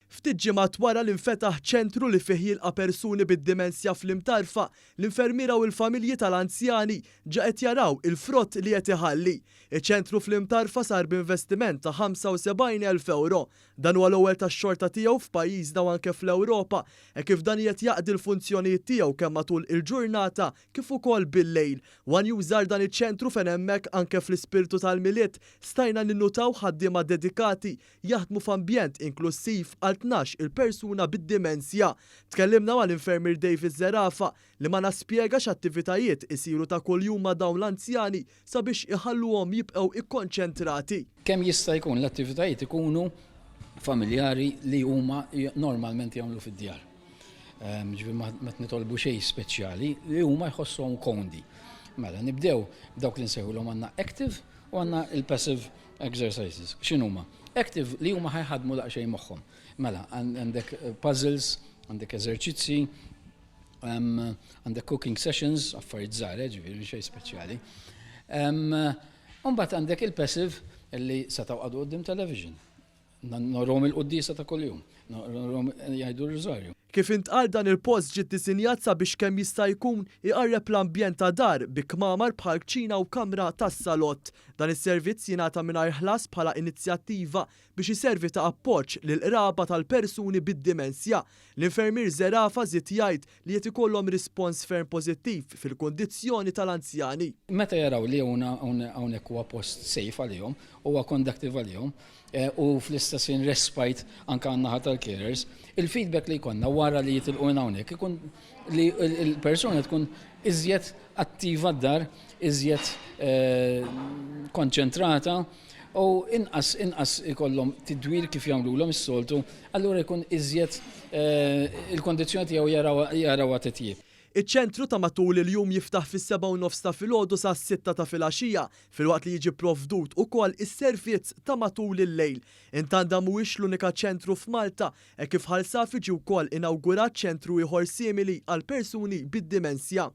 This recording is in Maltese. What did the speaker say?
Ftit ġimgħat wara li nfetaħ ċentru li fih jilqa' persuni bid-dimensja fl-Imtarfa, l-infermiera u l-familji tal-anzjani ġa qed jaraw il-frott li qed iħalli. Iċ-ċentru fl-Imtarfa sar b'investiment ta' 75,000 ewro. Dan huwa l-ewwel tax-xorta tiegħu f'pajjiżna u anke fl-Ewropa, hekk kif dan qiegħed jaqdi l-funzjonijiet tiegħu kemm matul il-ġurnata kif ukoll bil-lejl. One News żar dan iċ-ċentru fejn hemmhekk anke fl-ispirtu tal-Milied stajna ninnutaw ħaddiema dedikati jaħdmu f'ambjent inklussiv għal 12-il persuna bid-dimensja. Tkellimna mal-infermier David Zerafa li magħna spjega x'attivitajiet isiru ta' kuljum ma' dawn l-anzjani sabiex iħalluhom jibqgħu ikkonċentrati. Kemm jista' jkun l-attivitajiet ikunu familjari li huma normalment jagħmlu fid-djar. Ġifieri ma nitolbu xejn speċjali li huma jħossuhom komdi. Mela nibdew b'dawk li nsejħulhom għandna active u għandna il-passive exercises. X'inhuma? Active li huma ħa jħaddmu daqsxejn moħħhom. Mela għandek puzzles, għandek eżerċizzi, għandek cooking sessions, affarijiet żgħar, ġifieri xejn speċjali. Imbagħad għandek il-passive li setgħu qagħdu quddiem television. Norom il-quddiesa ta' kuljum, norom jgħidu r-rużarju. Kif intqal dan il-post ġie ddisinjat sabiex kemm jista' jkun iqarreb l-ambjent ta' dar bi kmamar bħal kċina u kamra tas-salott. Dan is-servizz jingħata mingħajr ħlas bħala inizjattiva biex iservi ta' appoġġ lill-qraba tal-persuni bid-dimensja. L-infermier Zerafa żied jgħid li qed ikollhom rispons ferm pożittiv fil-kundizzjoni tal-anzjani. Meta jaraw li hawnhekk huwa post safe għalihom, huwa conductive għalihom, u fl-istess ħin respite anke għan-naħa tal-carers, il-feedback li jkollna wara li jitilqu minn hawnhekk ikun li l-persuna tkun iżjed attiva d-dar, iżjed konċentrata u inqas inqas ikollhom tidwir kif jagħmlulhom is-soltu, allura jkun iżjed il-kondizzjoni tiegħu jarawha titjieb. Iċ-ċentru ta' matul il-jum jiftaħ fis-7:30 ta' filgħodu sas-sitta ta' filgħaxija, filwaqt li jiġi pprovdut ukoll is-servizz ta' matul il-lejl. Intant dan mhuwiex l-unika ċentru f'Malta, hekk kif Ħal Safi ġie wkoll inawgurat ċentru ieħor simili għal persuni bid-dimensja.